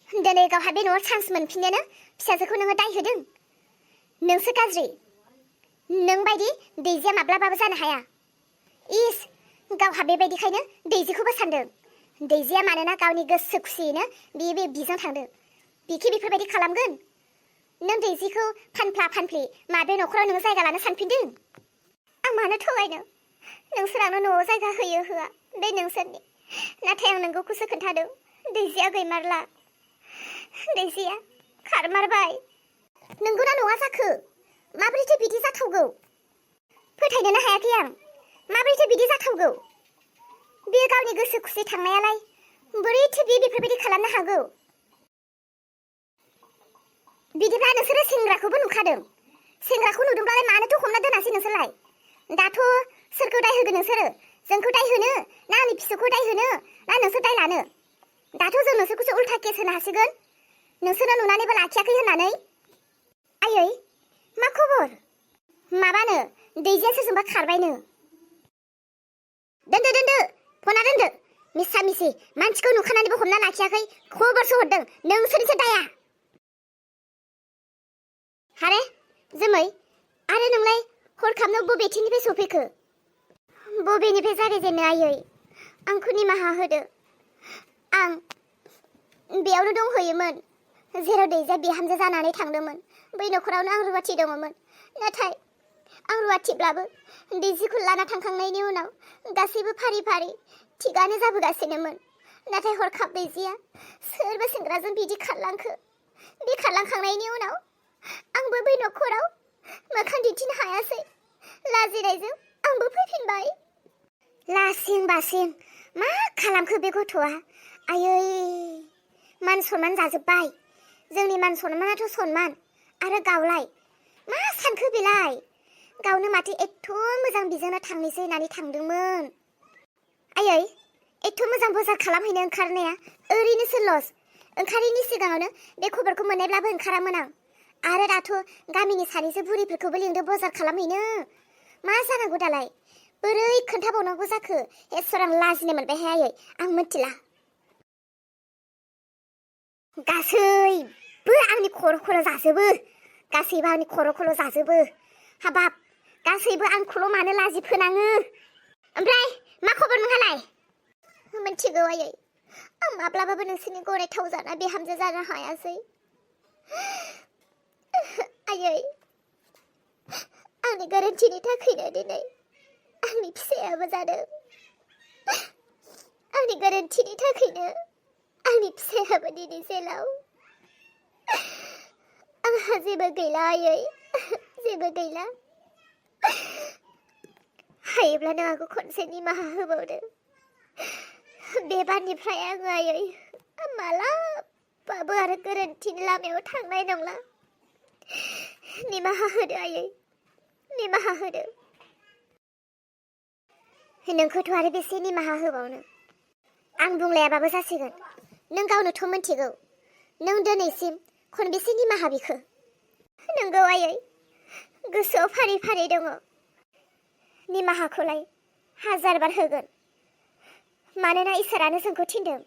दिनै गावहा बे न'आव चान्स मोनफिननोनो फिसाजोखौ नोङो दाय होदों। नोंसो गाज्रि। नों बायदि दैजिया माब्लाबाबो जानो हाया। इस, गावहा बेबायदिखायनो दैजिखौबो सानदों। दैजिया मानोना गावनि गोसो खुसियैनो बे बिजों थांदों। बिखि बेफोरबायदि खालामगोन? नों दैजिखौ फानफ्ला फानफ्लि माबे न'खराव नोङो जायगा लानो सानफिनदों? आं मानो थगायनो? नोंसोर आंनो न'आव जायगा होयो होआ बे नोंसोरनि। नाथाय आं नोंगौखौसो खोन्थादों। दैजिया गैमारला। दैजिया खारमारबाय। नोंगौना नङा जाखो? माबोरैथो बिदि जाथावगौ? फोथायनोनो हायाखै आं। माबोरैथो बिदि जाथावगौ? बियो गावनि गोसो खुसि थांनायालाय बोरैथो बियो बेफोरबायदि खालामनो हागौ? बिदिब्ला नोंसोरो सेंग्राखौबो नुखादों। सेंग्राखौ नुदोंब्लालाय मानोथो हमना दोनासै नोंसोरलाय? दाथ' सोरखौ दाय होगोन नोंसोरो? जोंखौ दाय होनो ना आंनि फिसौखौ दाय होनो ना नोंसोर दाय लानो? दाथ' जों नोंसोरखौसो उल्था केस होनो हासिगोन। नोंसोरो नुनानैबो लाखियाखै होननानै। आयै, मा खबर? माबानो दैजिया सोरजोंबा खारबायनो। दोनदो फना दोनदो। मिसा मिसि मानसिखौ नुखानानैबो हमना लाखियाखै। खबरसो हरदों। नोंसोरनिसो दाया। हारे जोमै, आरो नोंलाय हरखाबनो बबेथिंनिफ्राय सफैखो? बबेनिफ्राय जागायजेननो आयै? आंखौ निमाहा होदो। आं बेयावनो दंहैयोमोन जेराव दैजिया बिहामजो जानानै थांदोंमोन। बै न'खरावनो आं रुवाथि दङमोन। नाथाय आं रुवाथिब्लाबो दैजिखौ लाना थांखांनायनि उनाव गासैबो फारि फारि थिगानो जाबोगासिनोमोन। नाथाय हरखाब दैजिया सोरबा सेंग्राजों बिदि खारलांखो? बे खारलांखांनायनि उनाव आंबो बै न'खराव मोखां दिन्थिनो हायासै। लाजिनायजों आंबो फैफिनबाय। लासिं बासिं मा खालामखो बे गथ'आ? आयै, मान सनमान जाजोब्बाय। जोंनि मान सनमानाथ' सनमान, आरो गावलाय मा सानखो बेलाय? गावनो माथो एथ' मोजां बिजोंनो थांनोसै होननानै थांदोंमोन। आयै, एथ' मोजां बजार खालामहैनो ओंखारनाया ओरैनोसो लस। ओंखारैनि सिगाङावनो बे खबरखौ मोननायब्लाबो ओंखारामोन आं। आरो दाथ' गामिनि सानैसो बुरिफोरखौबो लिंदों बजार खालामहैनो। मा जानांगौ दालाय? बोरै खोन्थाबावनांगौ जाखो? एसर आं लाजिनो मोनबायहाय आयै, आं मिथिला। गासैबो आंनि खर' जाजोबो। गासैबो आंनि खर' जाजोबो। हाबाब, गासैबो आंखौल' मानो लाजि फोनाङो? ओमफ्राय मा खबर नोंहालाय? मिथिगौ आयै, आं माब्लाबाबो नोंसोरनि गनायथाव जाना बिहामजो जानो हायासै। आयै, आंनि गोरोन्थिनि थाखायनो दिनै आंनि फिसायाबो जादों। आंनि गोरोन्थिनि थाखायनो आंनि फिसायाबो दिनै जेलाव। आंहा जेबो गैला आयै, जेबो गैला। हायोब्ला नों आंखौ खनसे निमाहा होबावदो। बे बारनिफ्राय आङो आयै मालाबाबो आरो गोरोन्थिनि लामायाव थांनाय नंला। निमाहा होदो आयै, निमाहा होदो। नोंखौथ' आरो बेसे निमाहा होबावनो? आं बुंलायाबाबो जासिगोन। नों गावनोथ' मिथिगौ नों दिनैसिम खनबेसे निमाहा बिखो। नंगौ आयै, गोसोआव फारि फारि दङ। निमाहाखौलाय 1000 बार होगोन। मानोना इसोरानो जोंखौ थिनदों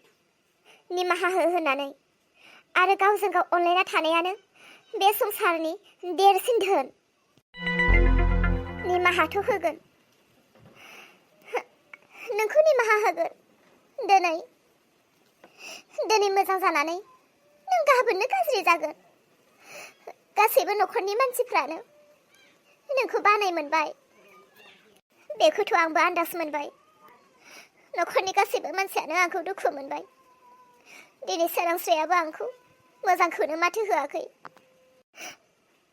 निमाहा हो होननानै। आरो गावजों गाव अनलायना थानायानो बे संसारनि देरसिन धोन। निमाहाथ' होगोन। नोंखौ निमाहा होगोन। दिनै मोजां जानानै नों गाबोननो गाज्रि जागोन। गासैबो न'खरनि मानसिफ्रानो नोंखौ बानाय मोनबाय। बेखौथ' आंबो आन्दाज मोनबाय। न'खरनि गासैबो मानसियानो आंखौ दुखु मोनबाय। दिनै सोरांस्रियाबो आंखौ मोजांखौनो माथो होआखै।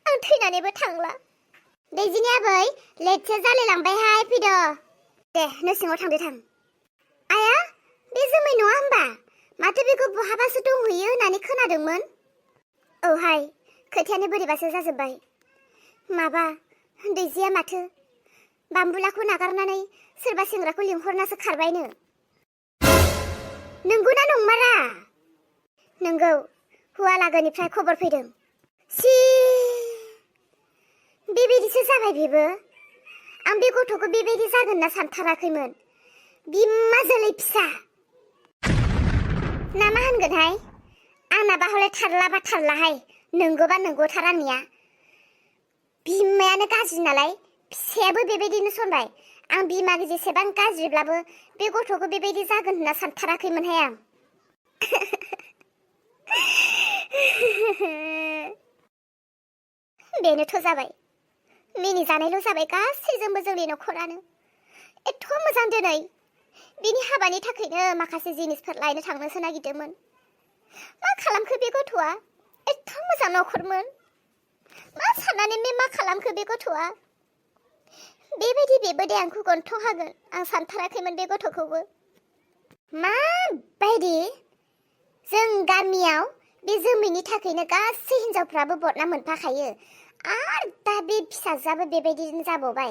आं थैनानैबो थांला। दैजिनि आबै, लेटसो जालायलांबायहाय, फैद'। दे, न' सिङाव थांदो थां। आया, बे जोमै नङा होमबा? माथो बेखौ बहाबासो दंहैयो होननानै खोनादोंमोन। औहाय, खोथायानो बोरैबासो जाजोब्बाय। माबा, दैजिया माथो बाम्बुलाखौ नागारनानै सोरबा सेंग्राखौ लिंहरनासो खारबायनो। नंगौना नंमारा? नंगौ, हौवा लागोनिफ्राय खबर फैदों। सि, बेबायदिसो जाबाय बेबो। आं बे गथ'खौ बेबायदि जागोन होनना सानथाराखैमोन। बिमा जोलै फिसा ना मा होनगोनहाय? आं आंनाबा हले थारलाबा थारलाहाय नंगौबा नंगौथार आंनिया बिमायानो गाज्रि नालाय फिसायाबो बेबायदिनो सनबाय आं बिमा जेसेबां गाज्रिब्लाबो बे गथ'खौ बेबायदि जागोन होनना सानथाराखैमोनहाय आं बेनोथ' जाबाय मिनिजानायल' जाबाय गासैजोंबो जोंनि न'खरानो एथ' मोजां दिनै बिनि हाबानि थाखायनो माखासे जिनिसफोर लायनो थांनोसो नागिरदोंमोन मा खालामखो बे गथ'आ एथ' मोजां न'खरमोन मा साननानै मा खालामखो बे गथ'आ बेबायदि बेबो दे आंखौ गन्थं हागोन आं सानथाराखैमोन बे गथ'खौबो माबायदि जों गामियाव बे जोमैनि थाखायनो गासै हिनजावफ्राबो बदनाम मोनफाखायो आरो दा बे फिसाजोआबो बेबायदिनो जाबावबाय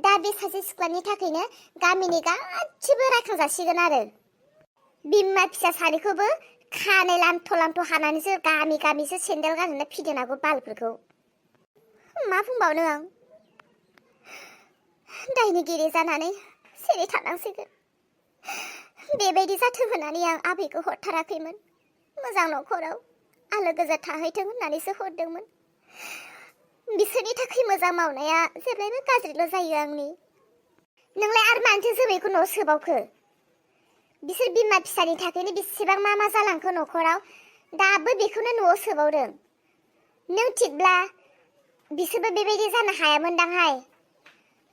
दा बे सासे सिख्लानि थाखायनो गामिनि गासिबो रायखांजासिगोन आरो बिमा फिसा सानैखौबो खानाय लामथ' लामथ' हानानैसो गामि गामिसो सेन्देल गानहोना फिदिंनांगौ बालफोरखौ मा बुंबावनो आं दायनिगिरि जानानै सिरि थानांसिगोन बेबायदि जाथों होननानै आं आबैखौ हरथाराखैमोन मोजां न'खराव आलो गोजोन थाहैथों होननानैसो हरदोंमोन बिसोरनि थाखाय मोजां मावनाया जेब्लायबो गाज्रिल' जायो आंनि नोंलाय आरो मानोथो जोमैखौ न'आव सोबावखो बिसोर बिमा फिसानि थाखायनो बेसेबां मा जालांखो न'खराव दाबो बेखौनो न'आव सोबावदों नों थिगब्ला बिसोरबो बेबायदि जानो हायामोनदांहाय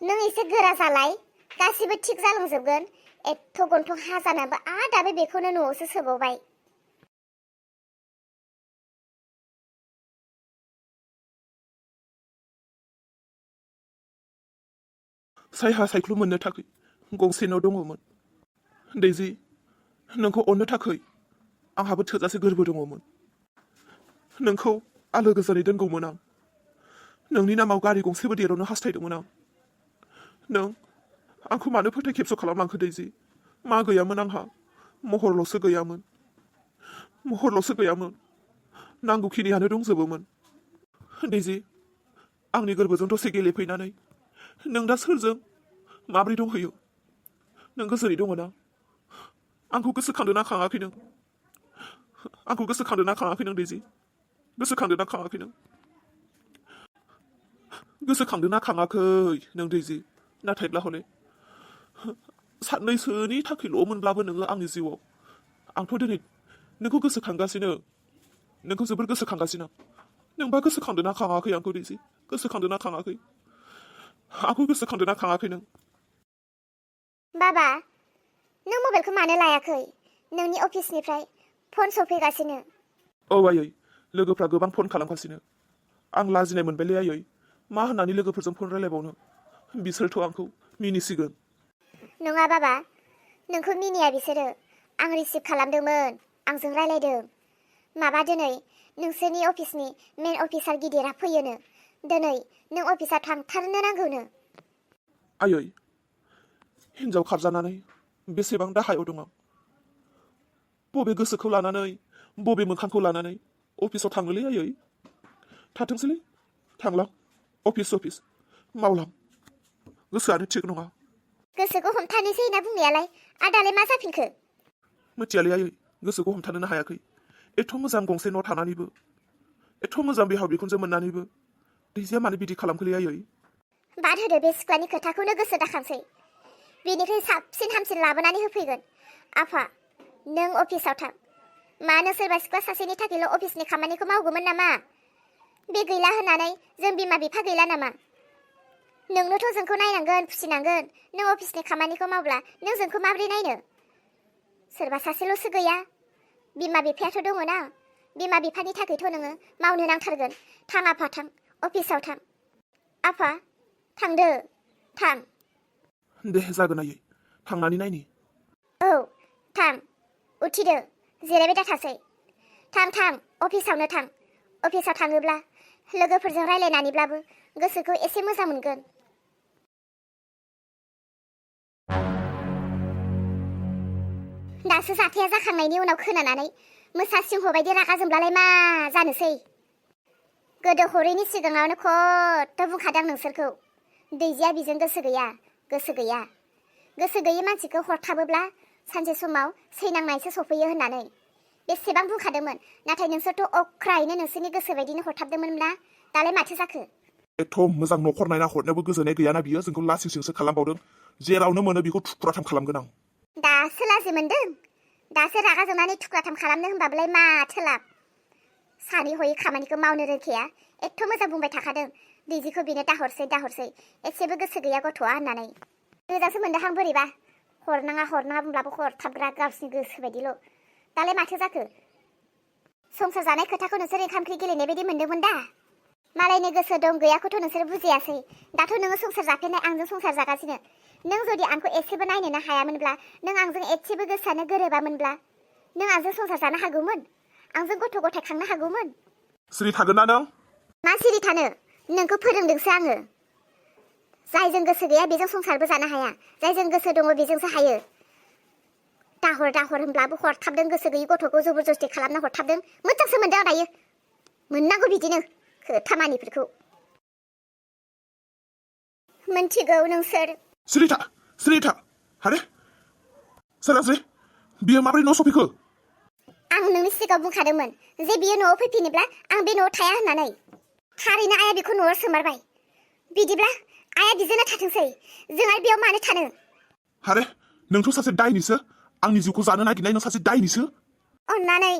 नों एसे गोरा जालाय गासिबो थिग जालांजोबगोन एथ' गन्थं हा जानाबो दाबो बेखौनो न'आवसो सोबावबाय सायहा सायख्लुम मोननो थाखाय गंसे न' दङमोन दैजि नोंखौ अननो थाखाय आंहाबो थोजासे गोरबो दङमोन नोंखौ आलो गोजोनै दोनगौमोन आं नोंनि नामाव गारि गंसेबो देरनो हास्थायदोंमोन आं नों आंखौ मानो फोथाय खेबस' खालामलांखो दैजि मा गैयामोन आंहा महरल'सो गैयामोन नांगौखिनियानो दंजोबोमोन दैजि आंनि गोरबोजों दसे गेलेफैनानै नों दा सोरजों माब्रै दंहैयो नों गोजोनै दङ ना आंखौ गोसोखांदोंना खाङाखै नों आंखौ गोसोखांदोंना खाङाखै नों दैजि गोसोखांदोंना खाङाखै नों दैजि नाथायब्ला हले साननैसोनि थाखायल'मोनब्लाबो नोङो आंनि जिउआव आंथ' दिनै नोंखौ गोसोखांगासिनो नोंखौ जोबोर गोसोखांगासिनो नोंबा गोसोखांदोंना खाङाखै आंखौ दैजि गोसोखांदोंना खाङाखै आंखौ गोसोखांदोंना खाङाखै नों बाबा नों मबाइलखौ मानो लायाखै नोंनि अफिसनिफ्राय फन सफैगासिनो औ आयै लोगोफ्रा गोबां फन खालामगासिनो आं लाजिनाय मोनबायलै आयै मा होननानै लोगोफोरजों फन रायलायबावनो बिसोरथ' आंखौ मिनिसिगोन नङा बाबा नोंखौ मिनिया बिसोरो आं रिसिभ खालामदोंमोन आंजों रायलायदों माबा दिनै नोंसोरनि अफिसनि मेन अफिसार गिदिरा फैयोनो दिनै नों अफिसाव थांथारनो नांगौनो आयै हिन्जाव खारजानानै बेसेबां दाहायाव दं आं बबे गोसोखौ लानानै बबे मोखांखौ लानानै अफिसाव थाङोलै आयै थाथोंसैलै थांलां अफिस मावलां गोसोआनो थिग नङा गोसोखौ हमथानोसै होनना बुंनायालाय दालाय मा जाफिनखो मिथियालै आयै गोसोखौ हमथानोनो हायाखै एथ' मोजां गंसे न' थानानैबो एथ' मोजां बिहाव बिखुनजो मोननानैबो दैजिया मानो बिदि खालामखोलै आयै बाद होदो बे सिख्लानि खोथाखौनो गोसो दाखांसै बेनिफ्राय साबसिन हामसिन लाबोनानै होफैगोन आफा नों अफिसाव थां मानो सोरबा सिख्ला सासेनि थाखायल' अफिसनि खामानिखौ मावगौमोन नामा बे गैला होननानै जों बिमा बिफा गैला नामा नोंनोथ' जोंखौ नायनांगोन फुसिनांगोन नों अफिसनि खामानिखौ मावब्ला नों जोंखौ माबोरै नायनो सोरबा सासेल'सो गैया बिमा बिफायाथ' दङ ना बिमा बिफानि थाखायथ' नोङो मावनो नांथारगोन थां आफा थां अफिसाव थां आफा थांदो थां दे जागोन आयै थांनानै नायनि औ थां उथिदो जिरायबाय दाथासै थां अफिसावनो थां अफिसाव थाङोब्ला लोगोफोरजों रायलायनानैब्लाबो गोसोखौ एसे मोजां मोनगोन दासो जाथाया जाखांनायनि उनाव खोनानानै मोसा सिंह बायदि रागा जोंब्लालाय मा जानोसै गोदो हरैनि सिगाङावनो खथ' बुंखादों नोंसोरखौ दैजिया बिजों गोसो गैयि मानसिखौ हरथाबोब्ला सानसे समाव सैनांनायसो सफैयो होननानै बेसेबां बुंखादोंमोन नाथाय नोंसोरथ' अख्रायैनो नोंसोरनि गोसो बायदिनो हरथाबदोंमोनना दालाय माथो जाखो एथ' मोजां न'खर नायना हरनायावबो गोजोननाय गैयाना बियो जोंखौ लासिं सिंसो खालामबावदों जेरावनो मोनो बेखौ थुख्राथाम खालामगोन आं दासो लाजि मोनदों दासो रागा जोंनानै थुख्राथाम खालामनो होनबाबोलाय माथो लाब सानै हयै खामानिखौ मावनो रोंखाया एथ' मोजां बुंबाय थाखादों दैजिखौ बेनो दाहरसै एसेबो गोसो गैया गथ'आ होननानै मोजांसो मोनदों बोरैबा हरनाङा बुंब्लाबो हरथाबग्रा गावसिनि गोसो बायदिल' दालाय माथो जाखो संसार जानाय खोथाखौ नोंसोर ओंखाम ओंख्रि गेलेनाय बायदि मोनदोंमोन दा मालायनि गोसो दं गैयाखौथ' नोंसोर बुजियासै दाथ' नोङो संसार जाफेरनाय आंजों संसार जागासिनो नों जुदि आंखौ एसेबो नायनोनो हायामोनब्ला नों आंजों एसेबो गोसोआनो गोरोबामोनब्ला नों आंजों संसार जानो हागौमोन आंजों गथ' गथाय खांनो हागौमोन सिरि थागोन ना नों मा सिरि थानो नोंखौ फोरोंदोंसो आङो जायजों गोसो गैया बेजों संसारबो जानो हाया जायजों गोसो दङ बेजोंसो हायो दाहर होनब्लाबो हरथाबदों गोसो गैयि गथ'खौ जबरदस्ति खालामना हरथाबदों मोजांसो मोनदों आं दायो मोननांगौ बिदिनो खोथामानिफोरखौ मोनथिगौ नोंसोर सिरि था आरे सोरांसै बियो माबोरै न' सफैखो आं नोंनि सिगाङाव बुंखादोंमोन जे बियो न'आव फैफिनोब्ला आं बे न'आव थाया होननानै थारैनो आइया बेखौ न'आव सोमारबाय बिदिब्ला आइया बिजोंनो थाथोंसै जों आरो बेयाव मानो थानो आरे नोंथ' सासे दायनिसो आंनि जिउखौ जानो नागिरनाय नों सासे दायनिसो अन्नानै